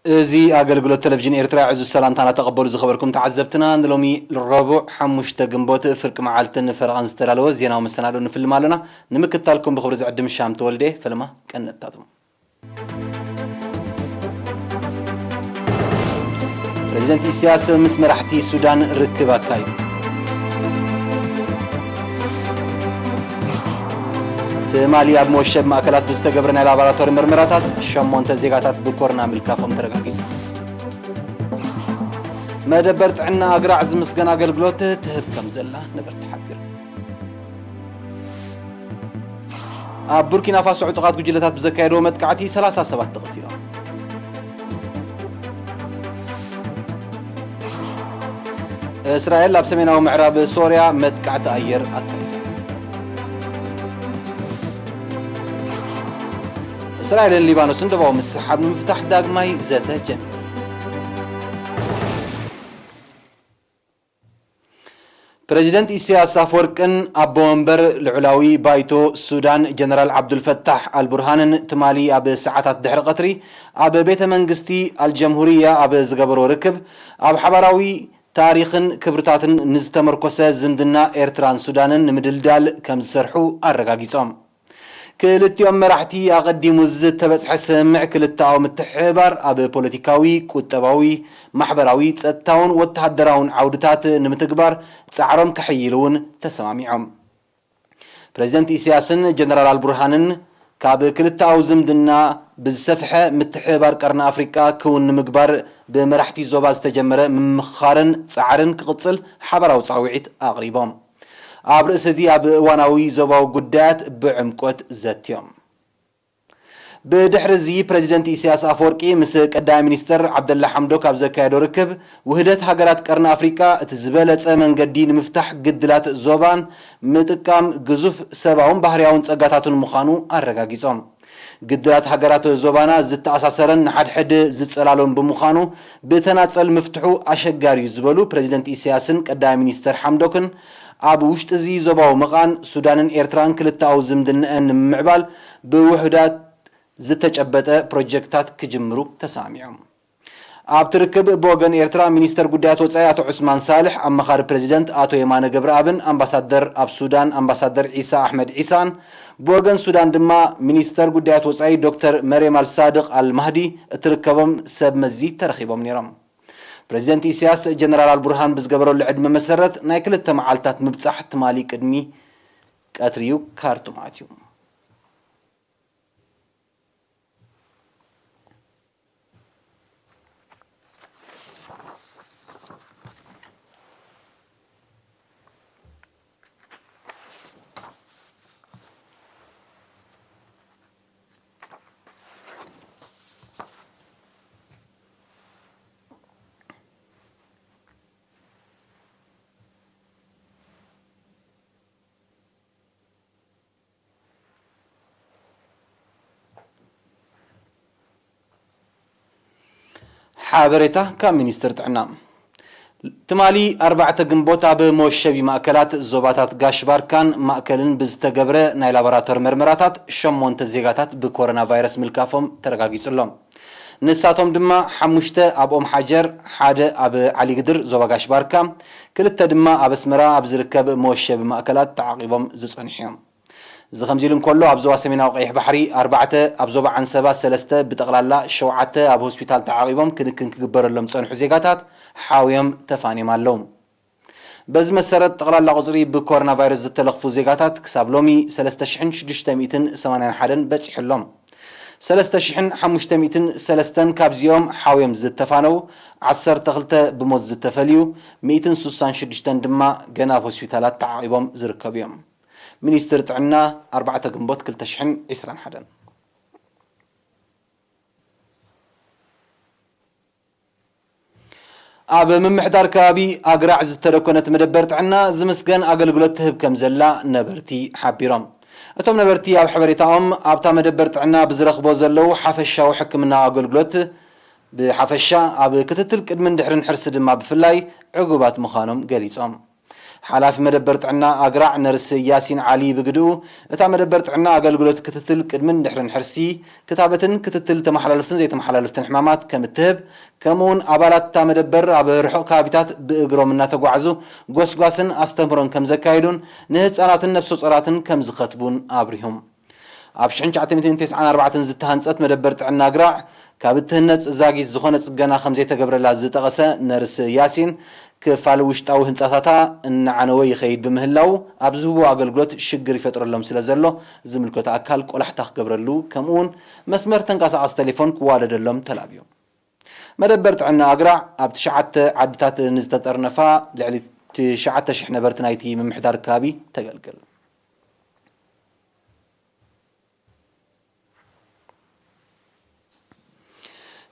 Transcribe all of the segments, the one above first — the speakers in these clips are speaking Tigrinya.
እዚ ኣገልግሎት ቴሌቪዥን ኤርትራ ዕዙዝ ሰላምታና ተቐበሉ ዝኸበርኩም ተዓዘብትና። ንሎሚ ረቡዕ ሓሙሽተ ግንቦት ፍርቂ መዓልትን ፈረቓን ዝተዳለወ ዜናዊ መሰናድኦ ንፍልም ኣለና። ንምክትታልኩም ብኽብሪ ዝዕድም ሻም ተወልደ። ፈለማ ቀንታቶም። ፕሬዚደንት ኢሳያስ ምስ መራሕቲ ሱዳን ርክብ ኣካይዱ። ትማሊ ኣብ መወሸብ ማእከላት ብዝተገብረ ናይ ላቦራቶሪ ምርመራታት ሸሞንተ ዜጋታት ብኮሮና ምልካፎም ተረጋጊጹ። መደበር ጥዕና ኣግራዕ ዝምስገን ኣገልግሎት ትህብ ከም ዘላ ነበርቲ ሓቢሩ። ኣብ ቡርኪና ፋሶ ዕጡቓት ጉጅለታት ብዘካየድዎ መጥቃዕቲ ሰላሳ ሰባት ተቐቲሎም። እስራኤል ኣብ ሰሜናዊ ምዕራብ ሶርያ መጥቃዕቲ ኣየር ኣካይዳ። እስራኤልን ሊባኖስን ዶባዊ ምስሕሓብ ንምፍታሕ ዳግማይ ዘተ ጀሚሩ። ፕረዚደንት ኢሳያስ ኣፈወርቅን ኣቦ ወንበር ልዑላዊ ባይቶ ሱዳን ጀነራል ዓብዱልፈታሕ ኣልቡርሃንን ትማሊ ኣብ ሰዓታት ድሕሪ ቀትሪ ኣብ ቤተ መንግስቲ ኣልጀምሁርያ ኣብ ዝገበሮ ርክብ፣ ኣብ ሓባራዊ ታሪኽን ክብርታትን ንዝተመርኮሰ ዝምድና ኤርትራን ሱዳንን ንምድልዳል ከም ዝሰርሑ ኣረጋጊጾም። ክልቲኦም መራሕቲ ኣቐዲሙ ዝተበጽሐ ስምምዕ ክልተኣዊ ምትሕብባር ኣብ ፖለቲካዊ፣ ቁጠባዊ፣ ማሕበራዊ፣ ጸጥታውን ወተሃደራውን ዓውድታት ንምትግባር ጻዕሮም ከሐይሉ እውን ተሰማሚዖም። ፕረዚደንት ኢሳያስን ጀነራል ኣልቡርሃንን ካብ ክልተኣዊ ዝምድና ብዝሰፍሐ ምትሕብባር ቀርኒ ኣፍሪቃ ክውን ንምግባር ብመራሕቲ ዞባ ዝተጀመረ ምምኽኻርን ጻዕርን ክቕጽል ሓባራዊ ጻውዒት ኣቕሪቦም። ኣብ ርእሲ እዚ ኣብ እዋናዊ ዞባዊ ጉዳያት ብዕምቆት ዘትዮም። ብድሕሪ እዚ ፕረዚደንት ኢሳያስ ኣፈወርቂ ምስ ቀዳማይ ሚኒስተር ዓብደላ ሓምዶክ ኣብ ዘካየዶ ርክብ፣ ውህደት ሃገራት ቀርኒ ኣፍሪቃ እቲ ዝበለጸ መንገዲ ንምፍታሕ ግድላት ዞባን ምጥቃም ግዙፍ ሰባውን ባህርያውን ጸጋታቱን ምዃኑ ኣረጋጊጾም። ግድላት ሃገራት ዞባና ዝተኣሳሰረን ንሓድሕድ ዝጸላሎን ብምዃኑ፣ ብተናጸል ምፍትሑ ኣሸጋሪ እዩ ዝበሉ ፕረዚደንት ኢሳያስን ቀዳማይ ሚኒስተር ሓምዶክን፣ ኣብ ውሽጢ እዚ ዞባዊ መቓን ሱዳንን ኤርትራን ክልተኣዊ ዝምድነአን ንምምዕባል ብውሑዳት ዝተጨበጠ ፕሮጀክታት ክጅምሩ ተሰማሚዖም። ኣብቲ ርክብ ብወገን ኤርትራ ሚኒስተር ጉዳያት ወጻኢ ኣቶ ዑስማን ሳልሕ፣ ኣማኻሪ ፕረዚደንት ኣቶ የማነ ገብረኣብን ኣምባሳደር ኣብ ሱዳን ኣምባሳደር ዒሳ ኣሕመድ ዒሳን፣ ብወገን ሱዳን ድማ ሚኒስተር ጉዳያት ወጻኢ ዶክተር መርየም ኣልሳድቅ ኣልማህዲ እትርከቦም ሰብ መዚ ተረኺቦም ነይሮም። ፕረዚደንት ኢሳያስ ጀነራል ኣልቡርሃን ብዝገበረሉ ዕድመ መሰረት ናይ ክልተ መዓልታት ምብጻሕ ትማሊ ቅድሚ ቀትሪ እዩ ካርቱም ኣትዩ። ሓበሬታ ካብ ሚኒስትር ጥዕና። ትማሊ ኣርባዕተ ግንቦት ኣብ መወሸቢ ማእከላት ዞባታት ጋሽ ባርካን ማእከልን ብዝተገብረ ናይ ላቦራቶሪ መርመራታት ሸሞንተ ዜጋታት ብኮሮና ቫይረስ ምልካፎም ተረጋጊጹ ኣሎ። ንሳቶም ድማ ሓሙሽተ ኣብ ኦም ሓጀር፣ ሓደ ኣብ ዓሊግድር ዞባ ጋሽ ባርካ፣ ክልተ ድማ ኣብ ኣስመራ ኣብ ዝርከብ መወሸቢ ማእከላት ተዓቒቦም ዝጸንሑ እዮም። እዚ ከምዚ ኢሉ እንከሎ፣ ኣብ ዞባ ሰሜናዊ ቀይሕ ባሕሪ ኣርባዕተ፣ ኣብ ዞባ ዓንሰባ ሰለስተ፣ ብጠቕላላ ሸውዓተ ኣብ ሆስፒታል ተዓቒቦም ክንክን ክግበረሎም ዝጸንሑ ዜጋታት ሓውዮም ተፋንዮም ኣለዉ። በዚ መሰረት፣ ጠቕላላ ቁጽሪ ብኮሮና ቫይረስ ዝተለኽፉ ዜጋታት ክሳብ ሎሚ ሰለስተ ሽሕን ሽዱሽተ ሚእትን ሰማንያን ሓደን በጺሑ ኣሎ። ሰለስተ ሽሕን ሓሙሽተ ሚእትን ሰለስተን ካብዚኦም ሓውዮም ዝተፋነው፣ ዓሰርተ ክልተ ብሞት ዝተፈልዩ፣ ሚእትን ስሳን ሽዱሽተን ድማ ገና ኣብ ሆስፒታላት ተዓቒቦም ዝርከቡ እዮም። ሚኒስትር ጥዕና፣ ኣርባዕተ ግንቦት ክልተ ሽሕን ዕስራን ሓደን። ኣብ ምምሕዳር ከባቢ ኣግራዕ ዝተደኮነት መደበር ጥዕና ዝምስገን ኣገልግሎት ትህብ ከም ዘላ ነበርቲ ሓቢሮም። እቶም ነበርቲ ኣብ ሓበሬታኦም፣ ኣብታ መደበር ጥዕና ብዝረኽቦ ዘለዉ ሓፈሻዊ ሕክምናዊ ኣገልግሎት ብሓፈሻ፣ ኣብ ክትትል ቅድምን ድሕርን ሕርሲ ድማ ብፍላይ ዕጉባት ምዃኖም ገሊጾም። ሓላፊ መደበር ጥዕና ኣግራዕ ነርስ ያሲን ዓሊ ብግድኡ፣ እታ መደበር ጥዕና ኣገልግሎት ክትትል ቅድምን ድሕርን ሕርሲ፣ ክታበትን ክትትል ተመሓላለፍትን ዘይተመሓላለፍትን ሕማማት ከም እትህብ፣ ከምኡውን ኣባላት እታ መደበር ኣብ ርሑቕ ከባቢታት ብእግሮም እናተጓዕዙ ጎስጓስን ኣስተምህሮን ከም ዘካይዱን ንህፃናትን ነፍሰ ጾራትን ከም ዝኸትቡን ኣብሪሆም። ኣብ ሽሕን ትሽዓተ ሚእትን ተስዓን ኣርባዕተን ዝተሃንጸት መደበር ጥዕና ኣግራዕ ካብ እትህነጽ ዛጊት ዝኾነ ጽገና ከም ዘይተገብረላ ዝጠቐሰ ነርስ ያሲን፣ ክፋል ውሽጣዊ ህንጻታታ እናዓነወ ይኸይድ ብምህላው፣ ኣብ ዝህቦ ኣገልግሎት ሽግር ይፈጥረሎም ስለ ዘሎ፣ ዝምልከቶ ኣካል ቆላሕታ ክገብረሉ፣ ከምኡውን መስመር ተንቀሳቓሲ ቴሌፎን ክዋደደሎም ተላብዩ። መደበር ጥዕና ኣግራዕ ኣብ ትሽዓተ ዓድታት ንዝተጠርነፋ ልዕሊ ትሽዓተ ሽሕ ነበርቲ ናይቲ ምምሕዳር ከባቢ ተገልግል።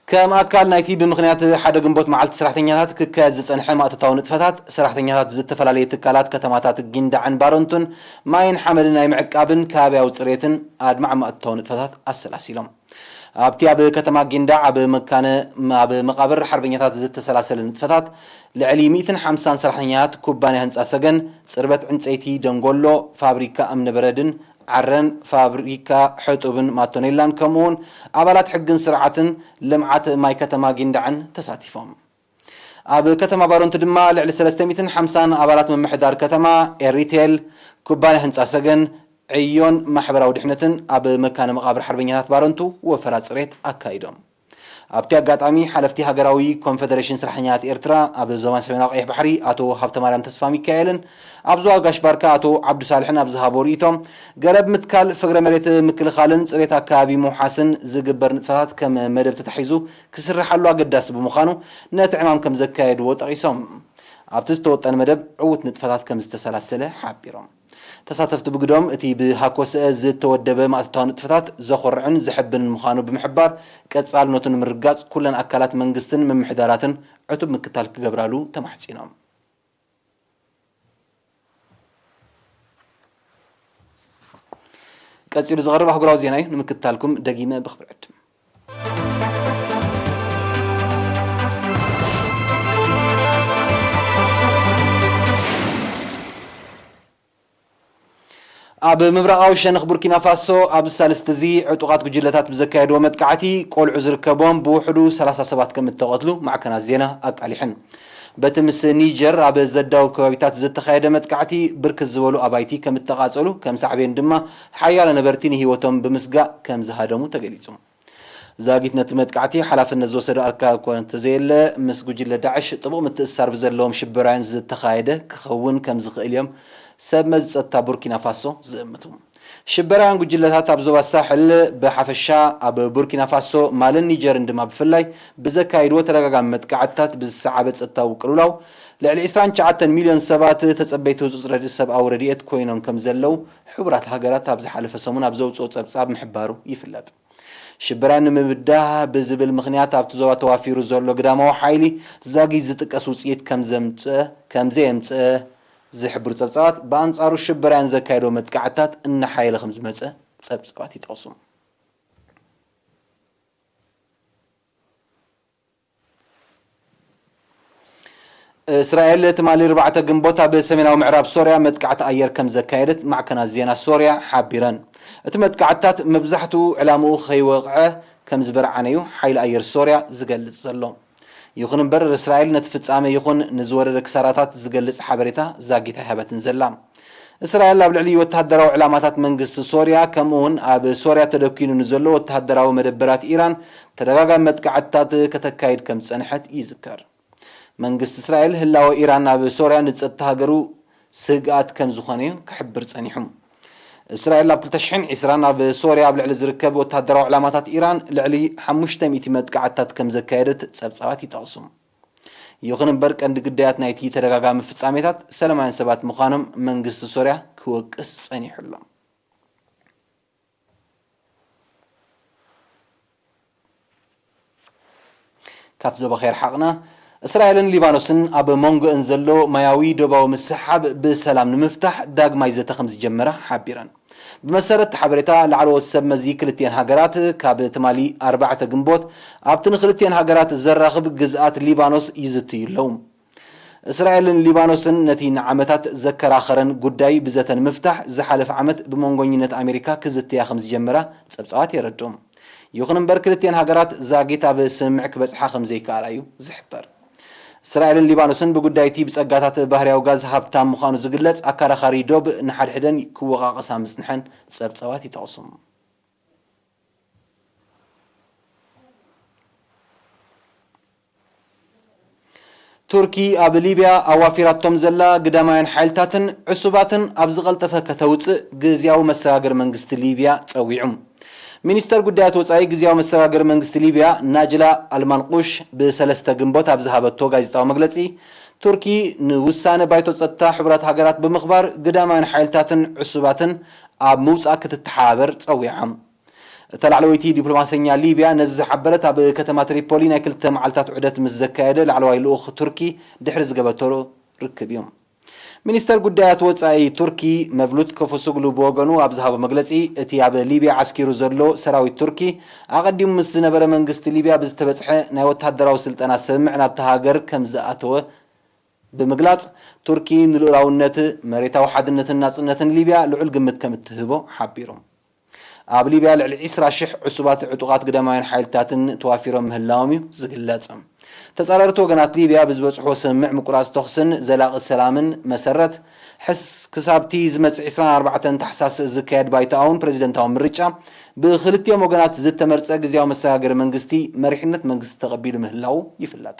ከም ኣካል ናይቲ ብምኽንያት ሓደ ግንቦት መዓልቲ ሰራሕተኛታት ክካየድ ዝጸንሐ ማእቶታዊ ንጥፈታት፣ ሰራሕተኛታት ዝተፈላለየ ትካላት ከተማታት ጊንዳዕን ባረንቱን ማይን ሓመድን ናይ ምዕቃብን ከባቢያዊ ጽሬትን ኣድማዕ ማእቶታዊ ንጥፈታት ኣሰላሲሎም። ኣብቲ ኣብ ከተማ ጊንዳዕ ኣብ መካነ ኣብ መቓብር ሓርበኛታት ዝተሰላሰለ ንጥፈታት፣ ልዕሊ ሚእትን ሓምሳን ሰራሕተኛታት ኩባንያ ህንጻ ሰገን፣ ጽርበት ዕንጸይቲ ደንጎሎ፣ ፋብሪካ እምኒ በረድን ዓረን፣ ፋብሪካ ሕጡብን ማቶኔላን፣ ከምኡውን ኣባላት ሕግን ስርዓትን ልምዓት ማይ ከተማ ጊንዳዕን ተሳቲፎም። ኣብ ከተማ ባረንቱ ድማ ልዕሊ ሰለስተ ሚእትን ሓምሳን ኣባላት ምምሕዳር ከተማ፣ ኤሪቴል፣ ኩባንያ ህንጻ ሰገን፣ ዕዮን ማሕበራዊ ድሕነትን ኣብ መካነ መቓብር ሓርበኛታት ባረንቱ ወፈራ ጽሬት ኣካይዶም። ኣብቲ ኣጋጣሚ፣ ሓለፍቲ ሃገራዊ ኮንፈደሬሽን ስራሕኛታት ኤርትራ ኣብ ዞባ ሰሜናዊ ቀይሕ ባሕሪ ኣቶ ሃብተማርያም ተስፋ ሚካኤልን ኣብ ዞባ ጋሽ ባርካ ኣቶ ዓብዱ ሳልሕን ኣብ ዝሃቦ ርእይቶ፣ ገረብ ምትካል፣ ፍግረ መሬት ምክልኻልን ጽሬት ኣከባቢ ምውሓስን ዝግበር ንጥፈታት ከም መደብ ተታሒዙ ክስርሓሉ ኣገዳሲ ብምዃኑ፣ ነቲ ዕማም ከም ዘካየድዎ ጠቒሶም። ኣብቲ ዝተወጠነ መደብ ዕዉት ንጥፈታት ከም ዝተሰላሰለ ሓቢሮም። ተሳተፍቲ ብግዶም፣ እቲ ብሃኮሰ ዝተወደበ ማእቶታዊ ንጥፈታት ዘኹርዕን ዘሐብንን ምዃኑ ብምሕባር፣ ቀጻልነቱ ንምርግጋጽ ኩለን ኣካላት መንግስትን ምምሕዳራትን ዕቱብ ምክታል ክገብራሉ ተማሕጺኖም። ቀጺሉ ዝቐርብ ኣህጉራዊ ዜና እዩ። ንምክትታልኩም ደጊመ ብኽብሪ ዕድም። ኣብ ምብራቓዊ ሸነኽ ቡርኪና ፋሶ፣ ኣብዚ ሳልስቲ እዚ ዕጡቓት ጉጅለታት ብዘካየድዎ መጥቃዕቲ፣ ቆልዑ ዝርከቦም ብውሕዱ ሰላሳ ሰባት ከም እተቐትሉ ማዕከናት ዜና ኣቃሊሐን። በቲ ምስ ኒጀር ኣብ ዘዳውብ ከባቢታት ዝተኻየደ መጥቃዕቲ፣ ብርክት ዝበሉ ኣባይቲ ከም እተቓጸሉ፣ ከም ሳዕቤን ድማ ሓያሎ ነበርቲ ንህይወቶም ብምስጋእ ከም ዝሃደሙ ተገሊጹ። ዛጊት ነቲ መጥቃዕቲ ሓላፍነት ዝወሰደ ኣካል እኳ እንተዘየለ፣ ምስ ጉጅለ ዳዕሽ ጥቡቕ ምትእስሳር ብዘለዎም ሽበራውያን ዝተኻየደ ክኸውን ከም ዝኽእል እዮም ሰብ መዚ ጸጥታ ቡርኪና ፋሶ ዝእምቱ። ሽበራውያን ጉጅለታት ኣብ ዞባ ሳሕል ብሓፈሻ፣ ኣብ ቡርኪና ፋሶ፣ ማልን ኒጀርን ድማ ብፍላይ ብዘካይድዎ ተደጋጋሚ መጥቃዕትታት ብዝሰዓበ ጸጥታዊ ቅልውላው፣ ልዕሊ ዕስራን ትሽዓተን ሚልዮን ሰባት ተጸበይቲ ህጹጽ ረድ-፣ ሰብኣዊ ረድኤት ኮይኖም ከም ዘለዉ ሕቡራት ሃገራት ኣብ ዝሓለፈ ሰሙን ኣብ ዘውጽኦ ጸብጻብ ምሕባሩ ይፍለጥ። ሽበራ ንምብዳህ ብዝብል ምኽንያት ኣብቲ ዞባ ተዋፊሩ ዘሎ ግዳማዊ ሓይሊ ዛጊት ዝጥቀስ ውጽኢት ከም ዘምጽአ፣ ከም ዘየምጽአ ዝሕብሩ ጸብጻባት፣ ብኣንጻሩ ሽበራውያን ዘካየዶ መጥቃዕትታት እናሓየለ ከም ዝመጸ ጸብጻባት ይጠቕሱ። እስራኤል ትማሊ ኣርባዕተ ግንቦት ኣብ ሰሜናዊ ምዕራብ ሶርያ መጥቃዕቲ ኣየር ከም ዘካየደት ማዕከናት ዜና ሶርያ ሓቢረን። እቲ መጥቃዕትታት መብዛሕትኡ ዕላምኡ ከይወቕዐ ከም ዝበርዓነ'ዩ ሓይሊ ኣየር ሶርያ ዝገልጽ ዘሎ። ይኹን እምበር፣ እስራኤል ነቲ ፍጻመ ይኹን ንዝወረደ ክሳራታት ዝገልጽ ሓበሬታ ዛጊት ኣይሃበትን ዘላ። እስራኤል ኣብ ልዕሊ ወተሃደራዊ ዕላማታት መንግስቲ ሶርያ፣ ከምኡ'ውን ኣብ ሶርያ ተደኲኑ ንዘሎ ወተሃደራዊ መደበራት ኢራን ተደጋጋሚ መጥቃዕትታት ከተካይድ ከም ዝጸንሐት ይዝከር። መንግስቲ እስራኤል፣ ህላወ ኢራን ኣብ ሶርያ ንጸጥታ ሃገሩ ስግኣት ከም ዝኾነ እዩ ክሕብር ጸኒሑ። እስራኤል ኣብ ክልተ ሽሕን ዕስራን ኣብ ሶርያ ኣብ ልዕሊ ዝርከብ ወተሃደራዊ ዕላማታት ኢራን ልዕሊ ሓሙሽተ ሚእቲ መጥቃዕትታት ከም ዘካየደት ጸብጻባት ይጠቕሱ። ይኹን እምበር፣ ቀንዲ ግዳያት ናይቲ ተደጋጋሚ ፍጻሜታት ሰላማውያን ሰባት ምዃኖም መንግስቲ ሶርያ ክወቅስ ጸኒሑ ኣሎ። ካብቲ ዞባ ከይረሓቕና፣ እስራኤልን ሊባኖስን ኣብ መንጎአን ዘሎ ማያዊ ዶባዊ ምስሕሓብ ብሰላም ንምፍታሕ ዳግማይ ዘተ ከም ዝጀመራ ሓቢረን። ብመሰረት እቲ ሓበሬታ፣ ላዕለዎት ሰብ መዚ ክልቲአን ሃገራት ካብ ትማሊ ኣርባዕተ ግንቦት ኣብቲ ንክልቲአን ሃገራት ዘራኽብ ግዝኣት ሊባኖስ ይዝትዩ ኣለዉ። እስራኤልን ሊባኖስን ነቲ ንዓመታት ዘከራኸረን ጉዳይ ብዘተ ንምፍታሕ ዝሓለፈ ዓመት ብመንጎኝነት ኣሜሪካ ክዝተያ ከም ዝጀመራ ጸብጻባት የረድኡ። ይኹን እምበር ክልቲኤን ሃገራት ዛጊት ኣብ ስምምዕ ክበጽሓ ከም ዘይከኣላ እዩ ዝሕበር። እስራኤልን ሊባኖስን ብጉዳይ እቲ ብጸጋታት ባህርያዊ ጋዝ ሃብታም ምዃኑ ዝግለጽ ኣከራኻሪ ዶብ ንሓድሕደን ክወቓቐሳ ምጽንሐን ጸብጻባት ይጠቕሱ። ቱርኪ ኣብ ሊብያ ኣዋፊራቶም ዘላ ግዳማውያን ሓይልታትን ዕሱባትን ኣብ ዝቐልጠፈ ከተውፅእ ግዝያዊ መሰጋገሪ መንግስቲ ሊብያ ጸዊዑ። ሚኒስተር ጉዳያት ወጻኢ ግዝያዊ መሰጋገሪ መንግስቲ ሊብያ ናጅላ ኣልማንቁሽ ብሰለስተ ግንቦት ኣብ ዝሃበቶ ጋዜጣዊ መግለጺ፣ ቱርኪ ንውሳነ ባይቶ ጸጥታ ሕቡራት ሃገራት ብምኽባር ግዳማውያን ሓይልታትን ዕሱባትን ኣብ ምውጻእ ክትተሓባበር ጸዊዓ። እታ ላዕለወይቲ ዲፕሎማሰኛ ሊብያ ነዚ ዝሓበረት ኣብ ከተማ ትሪፖሊ ናይ ክልተ መዓልታት ዑደት ምስ ዘካየደ ላዕለዋይ ልኡኽ ቱርኪ ድሕሪ ዝገበቶ ርክብ እዩ። ሚኒስተር ጉዳያት ወጻኢ ቱርኪ መቭሉት ከፉሱግሉ ብወገኑ ኣብ ዝሃቦ መግለጺ፣ እቲ ኣብ ሊብያ ዓስኪሩ ዘሎ ሰራዊት ቱርኪ ኣቐዲሙ ምስ ዝነበረ መንግስቲ ሊብያ ብዝተበጽሐ ናይ ወተሃደራዊ ስልጠና ስምምዕ ናብታ ሃገር ከም ዝኣተወ ብምግላጽ፣ ቱርኪ ንልኡላውነት፣ መሬታዊ ሓድነትን ናጽነትን ሊብያ ልዑል ግምት ከም እትህቦ ሓቢሩ። ኣብ ሊብያ ልዕሊ ዕስራ ሽሕ ዕሱባት ዕጡቓት ግዳማውያን ሓይልታትን ተዋፊሮም ምህላዎም እዩ ዝግለጽ። ተጻረርቲ ወገናት ሊብያ ብዝበጽሕዎ ስምምዕ ምቁራጽ ተኹስን ዘላቒ ሰላምን መሰረት፣ ሕስ ክሳብቲ ዝመጽእ ዕስራን ኣርባዕተን ታሕሳስ ዝካየድ ባይቶኣውን ፕረዚደንታዊ ምርጫ፣ ብክልቲኦም ወገናት ዝተመርጸ ግዝያዊ መሰጋገሪ መንግስቲ መሪሕነት መንግስቲ ተቐቢሉ ምህላዉ ይፍለጥ።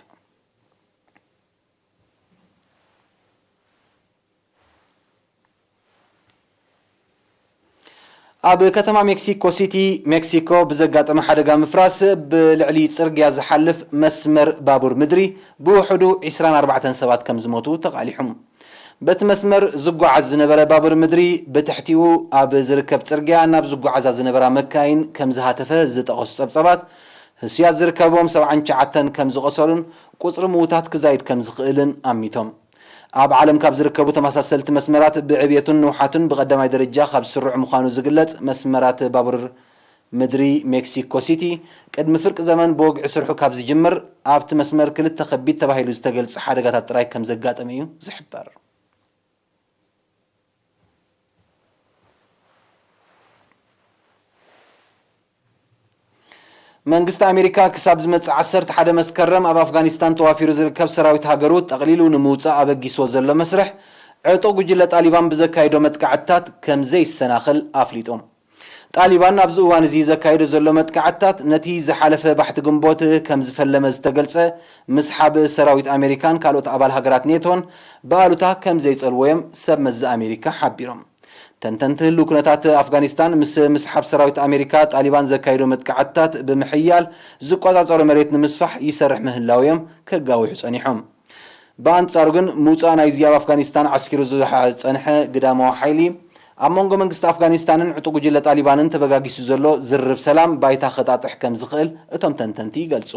ኣብ ከተማ ሜክሲኮ ሲቲ፣ ሜክሲኮ ብዘጋጠመ ሓደጋ ምፍራስ ብልዕሊ ጽርግያ ዝሓልፍ መስመር ባቡር ምድሪ ብውሕዱ ዕስራን ኣርባዕተን ሰባት ከም ዝሞቱ ተቓሊሑ። በቲ መስመር ዝጓዓዝ ዝነበረ ባቡር ምድሪ ብትሕቲኡ ኣብ ዝርከብ ጽርግያ ናብ ዝጓዓዛ ዝነበራ መካይን ከም ዝሃተፈ ዝጠቐሱ ጸብጻባት፣ ህሱያት ዝርከብዎም ሰብዓን ትሽዓተን ከም ዝቖሰሉን ቁጽሪ ምዉታት ክዛይድ ከም ዝኽእልን ኣሚቶም። ኣብ ዓለም ካብ ዝርከቡ ተመሳሰልቲ መስመራት ብዕብየቱን ንውሓቱን ብቐዳማይ ደረጃ ካብ ዝስርዑ ምዃኑ ዝግለጽ መስመራት ባቡር ምድሪ ሜክሲኮ ሲቲ፣ ቅድሚ ፍርቂ ዘመን ብወግዒ ስርሑ ካብ ዝጅምር፣ ኣብቲ መስመር ክልተ ከቢድ ተባሂሉ ዝተገልጸ ሓደጋታት ጥራይ ከም ዘጋጠመ እዩ ዝሕበር። መንግስቲ ኣሜሪካ ክሳብ ዝመጽእ ዓሰርተ ሓደ መስከረም ኣብ ኣፍጋኒስታን ተዋፊሩ ዝርከብ ሰራዊት ሃገሩ ጠቕሊሉ ንምውጻእ ኣበጊስዎ ዘሎ መስርሕ፣ ዕጡቕ ጉጅለ ጣሊባን ብዘካይዶ መጥቃዕትታት ከም ዘይሰናኸል ኣፍሊጡ። ጣሊባን ኣብዚ እዋን እዚ ዘካይዶ ዘሎ መጥቃዕትታት፣ ነቲ ዝሓለፈ ባሕቲ ግንቦት ከም ዝፈለመ ዝተገልጸ ምስሓብ ሰራዊት ኣሜሪካን ካልኦት ኣባል ሃገራት ኔቶን ብኣሉታ ከም ዘይጸልዎ እዮም ሰብ መዚ ኣሜሪካ ሓቢሮም። ተንተንቲ ህሉው ኩነታት ኣፍጋኒስታን፣ ምስ ምስሓብ ሰራዊት ኣሜሪካ፣ ጣሊባን ዘካይዶ መጥቃዕትታት ብምሕያል ዝቆጻጸሮ መሬት ንምስፋሕ ይሰርሕ ምህላው እዮም ከጋውሑ ጸኒሖም። ብኣንጻሩ ግን፣ ምውጻእ ናይዚ ኣብ ኣፍጋኒስታን ዓስኪሩ ዝጸንሐ ግዳማዊ ሓይሊ፣ ኣብ መንጎ መንግስቲ ኣፍጋኒስታንን ዕጡቕ ጉጅለ ጣሊባንን ተበጋጊሱ ዘሎ ዝርርብ ሰላም ባይታ ከጣጥሕ ከም ዝኽእል እቶም ተንተንቲ ይገልጹ።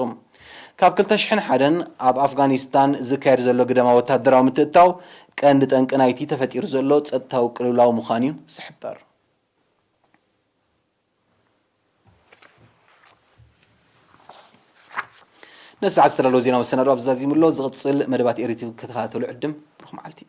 ካብ ክልተ ሽሕን ሓደን ኣብ ኣፍጋኒስታን ዝካየድ ዘሎ ግዳማዊ ወተሃደራዊ ምትእትታው ቀንዲ ጠንቂ ናይቲ ተፈጢሩ ዘሎ ጸጥታዊ ቅልውላው ምዃኑ እዩ ዝሕበር። ነዚ ሰዓት ዝተዳለወ ዜናዊ መሰናድኦ ኣብዚ ዛዚሙ ኣሎ። ዝቕጽል መደባት ኤሪ ቲቪ ክተኸታተሉ ዕድም። ብሩኽ መዓልቲ።